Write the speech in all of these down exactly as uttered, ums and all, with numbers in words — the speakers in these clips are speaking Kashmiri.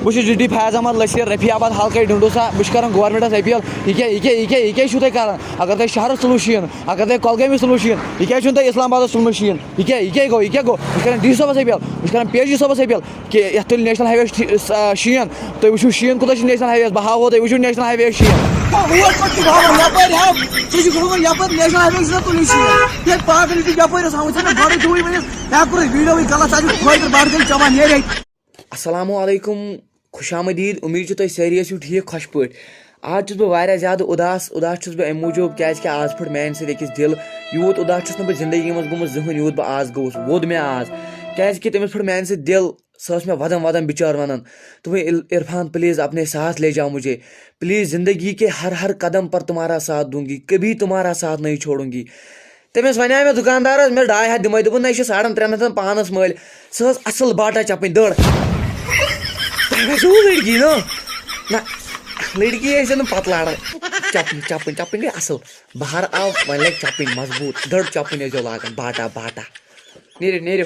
بہٕ چھُس ڈی ڈی فیاض احمد لٔسِر، رفیع آباد حلقے ڈُنڈوسا۔ بہٕ چھُس کران گورنمنٹس اپیل، یہِ کیٛاہ، یہِ کیٛاہ، یہِ کیٛاہ، یہِ کیٛاہ چھُو تُہۍ کران؟ اگر تۄہہِ شہرس تُلُو شیٖن، اگر تۄہہِ کۄلگٲمِس تُلُو شیٖن، یہِ کیٛازِ چھُنہٕ تۄہہِ اسلام آبادس تُلمُت شیٖن؟ یہِ کیٛاہ، یہِ کیٛاہ گوٚو، یہِ کیٛاہ گوٚو؟ بہٕ چھُس کران ڈی سی صٲبس اپیل، بہٕ چھُس کران پی ایچ ای صٲبس اپیل کہِ یتھ تُلہِ نیشنل ہاے وے شیٖن۔ تُہۍ وٕچھِو شیٖن کوٗتاہ چھُ نیشنل ہاے وے یس، بہٕ ہاوہو تۄہہِ، وٕچھِو نیشنل ہاے وے یس شیٖن۔ ہُہ اوس پتہٕ تہِ ہاوان یپٲرۍ ہاو، ژٕ چھُکھ ہاوان یپٲرۍ نیشنل ہاے وے چھُنہ تُلُن شیٖن۔ ہے پاگل، یہِ چھُ یپٲرۍ اوس ہاوان، ژےٚ مےٚ گۄڈٕے تھوٚوُے ؤنِتھ، مےٚ کوٚرُے ویٖڈیوٕے غلط، ژٕ چھُکھ فٲیدٕ بڑٕ تیٚلہِ چٮ۪وان نیرے۔ السلام علیکم، خوش آمدید۔ امید چھِ تُہۍ سٲری ٲسِو ٹھیٖک، خۄش پٲٹھۍ۔ آز چھُس بہٕ واریاہ زیادٕ اُداس۔ اُداس چھُس بہٕ اَمہِ موٗجوٗب، کیٛازِکہِ آز پھُٹ میٛانہِ سۭتۍ أکِس دِل۔ یوٗت اُداس چھُس نہٕ بہٕ زِندگی منٛز گوٚمُت زٕہٕنۍ، یوٗت بہٕ آز گوٚوُس۔ ووٚد مےٚ آز، کیٛازِکہِ تٔمِس پھُٹ میٛانہِ سۭتۍ دِل۔ سۄ ٲس مےٚ وَدان وَدان بِچٲر وَنان، "تُمے عل-، عرفان، پلیز اپنے ساتھ لے جاؤ مجھے۔ پلیز، زندگی کے ہر ہر قدم پر تمہارا ساتھ دوں گی، کبھی تمہارا ساتھ نہیں چھوڑوں گی۔" تٔمِس وَنیٛاو مےٚ دُکاندارَس، مےٚ ڈاے ہَتھ دِمَے، دوٚپُن، "نہ، یہِ چھِ ساڑَن ترٛٮ۪ن ہَتَن پانَس مٔلۍ۔" سۄ ٲس اَصٕل باٹا چَپٕنۍ، دٔڑ۔ تۄہہِ باسیوٕ لٔڑکی، نہ؟ نہ، لٔڑکی ٲسۍ نہٕ پَتہٕ لاران۔ چَپٕنۍ، چَپٕنۍ، چَپٕنۍ گٔے اَصٕل۔ بہار آو، وۄنۍ لَگہِ چَپٕنۍ مضبوٗط، دٔڑ چَپٕنۍ ٲسۍزیو لاگان، باٹا، باٹا۔ نیٖرِو، نیٖرِو۔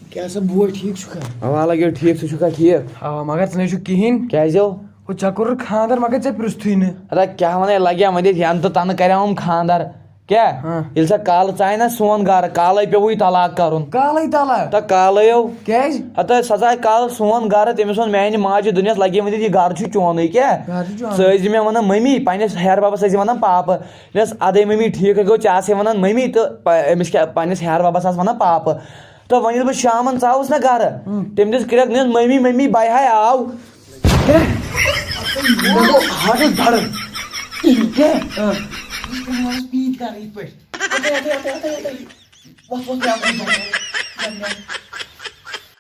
کیٛاہ سا بوے، ٹھیٖک چھُکھا؟ اَوا لَگیو ٹھیٖک، ژٕ چھُکھا ٹھیٖک؟ اَوا، مگر ژٕ نَے چھُکھ کِہیٖنۍ۔ کیٛازِ ہو؟ ہُہ، ژےٚ کوٚرُتھ خانٛدر، مگر ژےٚ پرٛژھتھٕے نہٕ۔ ادا کیٛاہ وَنَے، لَگیا وۄنۍ دِتھ یَنہٕ تہٕ تَنہٕ کَریوم خانٛدر۔ کیٛاہ؟ ہاں۔ ییٚلہِ سا کالہٕ ژاے نہ سون گَرٕ، کالَے پیوٚوُے طلاق کَرُن۔ کالَے طلاق؟ تہٕ کالَے یو۔ کیٛازِ؟ ہتا سۄ ژاے کالہٕ سون گَرٕ، تٔمِس ووٚن میٛانہِ ماجہِ، دوٚپنَس، لَگے وۄنۍ دِتھ، یہِ گَرٕ چھُ چونُے۔ کیٛاہ؟ گَرٕ چھُ چونُے۔ ژٕ ٲسۍ زِ مےٚ وَنان مٔمی، پنٛنِس ہیٚہَر بَبَس ٲسۍ زِ وَنان پاپہٕ۔ دوٚپنَس، اَدَے مٔمی، ٹھیٖک ہے گوٚو، ژےٚ آسہٕ ہے وَنان مٔمی تہٕ پَ-، أمِس کیٛاہ، پنٛنِس ہیٚہَر بَبَس آسہٕ وَنان پاپہٕ۔ تہٕ وۄنۍ ییٚلہِ بہٕ شامَن ژاوُس نہ گَرٕ، ہُم۔ تٔمۍ دِژ کرٛٮ۪کھ، نِیَس، "مٔمی، مٔمی، بہٕ ہاے آو۔" کیٛاہ؟ مےٚ گوٚو ہاٹَس دَرد۔ کیٛاہ؟ اۭں۔ یہِ چھِ پٮ۪وان اَسہِ پیٖنتۍ کَرٕنۍ یِتھ پٲٹھۍ۔ اَتَے، اَتَے، اَتَے، اَتَے، اَتَے۔ وَتھ، وَتھ، مےٚ اَپٲرۍ بَنیٛاو۔ مےٚ، مےٚ۔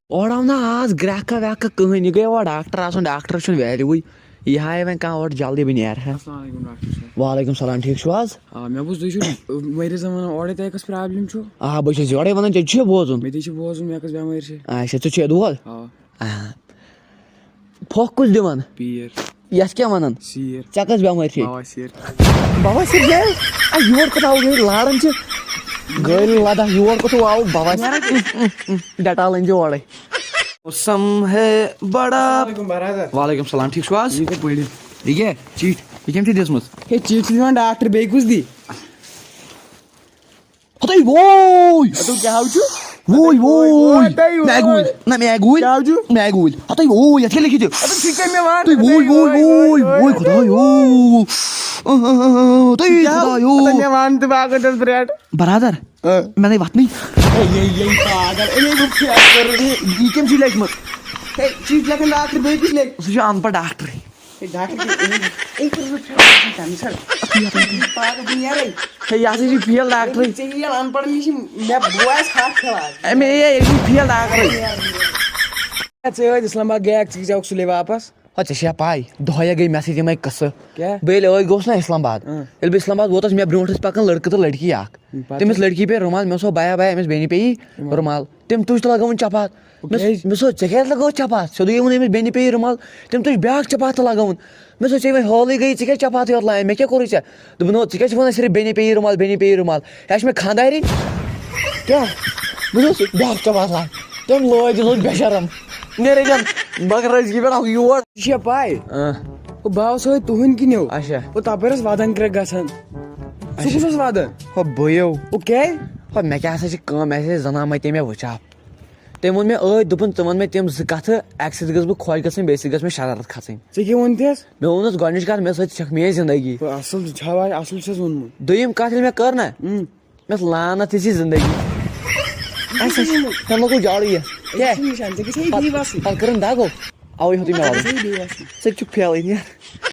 اورٕ آو نہٕ آز گرٛٮ۪کھا وٮ۪کھا کٕہٕنۍ، یہِ گٔے اورٕ ڈاکٹر آسُن، ڈاکٹرَس چھُنہٕ ویلیوٗوٕے۔ یہِ ہایہِ وۄنۍ کانٛہہ اورٕ جلدی، بہٕ نیرٕ ہا۔ السلام علیکم ڈاکٹر صٲب۔ وعلیکم السلام، ٹھیٖک چھِو حظ؟ آ، مےٚ بوٗز تُہۍ چھِو، واریاہ زمانہٕ اورَے، تۄہہِ کۄس پرٛابلِم چھُو؟ آ، بہٕ چھُس یورَے وَنان، ژےٚ چھُے بوزُن۔ مےٚ تہِ چھِ بوزُن، مےٚ کۄس بٮ۪مٲرۍ چھِ۔ اچھا، ژٕ چھُے دود؟ آ۔ آ۔ پھۄکھ کُس دِوان؟ پیٖر۔ یَتھ کیٛاہ وَنان؟ سیٖر۔ ژےٚ کۄس بٮ۪مٲرۍ چھے؟ بواسیٖر۔ بواسیٖر گٔے؟ آ، یور کوٚت آوُکھ؟ ییٚتہِ لاران چھِ گٲلۍ لَدان، یور کوٚت آوُکھ بواسیٖر؟ ڈیٹال أنۍ زِ اورَے۔ موسم ہے بڑا۔ السلام علیکم برادر۔ وعلیکم السلام، ٹھیٖک چھِو حظ؟ یہِ کَتہِ پٔرِو؟ یہِ کیٛاہ؟ چِٹھۍ۔ یہِ کٔمۍ چھِ دِژمٕژ؟ ہے، چِٹھۍ چھِ دِوان ڈاکٹر، بیٚیہِ کُس دی؟ ہَتَے ووے! ہَتو کیٛاہ ہاو چھُ؟ ووے، ووے! ہَتَے ووے! مےٚ گوٗلۍ۔ نہ، مےٚ گوٗلۍ۔ کیٛاہ ہاو چھُ؟ مےٚ گوٗلۍ۔ ہَتَے ووے، یَتھ کیٛاہ لیکھِتھ چھُ؟ ہَتَے ژٕ کَمہِ مےٚ وَن؟ تُہۍ ووے، ہَتَے ووے، ووے، ووے، ووے، ووے، خۄدایو! آ، آ، آ، آ، تُہۍ کیٛاہ ہاو؟ خۄدایو! ہَتَے مےٚ وَن تہٕ بہٕ ہاو کَتہِ حظ برٛیڈ؟ برادر، اۭں۔ مےٚ نَے وَتھنٕے۔ ہے، یے، یے پاگل، أمۍ ہے گوٚو فیک کٔرٕن۔ یہِ، یہِ کٔمۍ چھِ لیٚچھمٕژ؟ ہے، چِٹھۍ لیکھن ڈاکٹر، بیٚیہِ کُس لیکھِ؟ سُہ چھُ اَن پَڑھ ڈاکٹرٕے۔ ہے، ڈاکٹر کیٛاہ؟ أمۍ، أمۍ کٔر مےٚ فیک کٔرٕن کینسل۔ یہِ پاگل، بہٕ نیرَے۔ ہے، یہِ ہسا چھِ فیل ڈاکٹرٕے۔ ژےٚ یی یَلہٕ اَن پَڑھ، یہِ چھِ مےٚ بوے اَسہِ ہَتھ فِلحال۔ أمۍ، ہے، یہِ چھِ فیل ڈاکٹرٕے۔ ہے، ژٕ ٲدۍ اِسلام آباد گٔیاکھ، ژٕ کیٛازِ آوُکھ سُلے واپس؟ ہو، ژےٚ چھےٚ پَے، دۄہَے گٔے مےٚ سۭتۍ یِمَے قٕصہٕ۔ کیٛاہ؟ بہٕ ییٚلہِ ٲدۍ گوٚوُس نہ اِسلام آباد، اۭں۔ ییٚلہِ بہٕ اِسلام آباد ووتُس، مےٚ برونٛٹھ ٲسۍ پَکان لٔڑکہٕ تہٕ لٔڑکی اَکھ۔ پَتہٕ؟ تٔمِس لٔڑکی پے رُمال، مےٚ اوس، "بَیا، بَیا، أمِس بیٚنہِ پے یی رُمال۔" رُمال۔ تٔمۍ تُج تہٕ لَگٲوٕن چپاتھ۔ مےٚ، کیٛازِ؟ مےٚ سُہ، "ژےٚ کیٛازِ لَگٲوٕتھ چپاتھ؟ سیوٚدُے ووٚن أمِس، 'بیٚنہِ پے یی رُمال۔'" تٔمۍ تُج بیٛاکھ چپاتھ تہٕ لَگٲوٕن۔ مےٚ سُہ، "ژےٚ وۄنۍ حالٕے گٔیی، ژےٚ کیٛازِ چپاتھٕے یوت لایان؟ مےٚ کیٛاہ کوٚرُے ژےٚ؟" دوٚپُن، "ہو، ژٕ کیٛازِ چھُکھ وَنان صرف 'بیٚنہِ پے یی رُمال، بیٚنہِ پے یی رُمال'؟ یہِ چھِ مےٚ خانٛدارِنۍ۔" کیٛاہ؟ بہٕ چھُس بیٛاکھ چپاتھ لاگان۔ تٔمۍ لٲج، یہِ لوٚگ بے شرم۔ نیرے جان، بکرٲزگی پٮ۪ٹھ آو یور۔ ژےٚ چھےٚ پَے؟ اۭں۔ ہُہ بہٕ آوُس سۭتۍ تُہٕنٛدِ کِنۍ ہیوٚر۔ اچھا۔ ہُہ تَپٲرۍ ٲس وَدَن کرٛٮ۪کھ گژھان۔ سُہ اچھا۔ کُس اوس وَدَن؟ ہُہ بہٕ یو۔ ہُہ کیٛازِ؟ ہُہ مےٚ کیٛاہ سا چھِ کٲم، مےٚ ہسا چھِ زنان مَے تٔمۍ مےٚ وٕچھاو۔ تٔمۍ ووٚن مےٚ ٲدۍ، دوٚپُن، "ژٕ وَن مےٚ تِم زٕ کَتھٕ، اَکہِ سۭتۍ گژھٕ بہٕ خۄش گژھٕنۍ، بیٚیہِ سۭتۍ گژھِ مےٚ شرارت کھَسٕنۍ۔" ژےٚ کیٛاہ ووٚن تِس؟ مےٚ ووٚنُس گۄڈٕنِچ کَتھ، مےٚ سۭتۍ چھَکھ میٛٲنۍ زندگی۔ ہُہ اَصٕل چھا، اَصٕل چھَس ووٚنمُت۔ دوٚیِم کَتھ ییٚلہِ مےٚ کٔر نہ، اۭں۔ مےٚ ٲس لعنت یِژھ یہِ زندگی۔ اَسہِ چھِ یِمَے۔ مےٚ لوٚگُے جاڑٕے یہِ۔ کیٛاہ؟ أسۍ چھِ نِشان، ژےٚ گژھِ ہے پَتہٕ، بیٚیہِ وَسٕنۍ۔ پَتہٕ کٔرٕن دَگ ہو۔ اَوَے ہیوٚتُے مےٚ ژےٚ وَدُن۔ گژھِ ہے بیٚیہِ وَسٕنۍ۔ ژٕ تہِ چھُکھ فیلٕے، نیر۔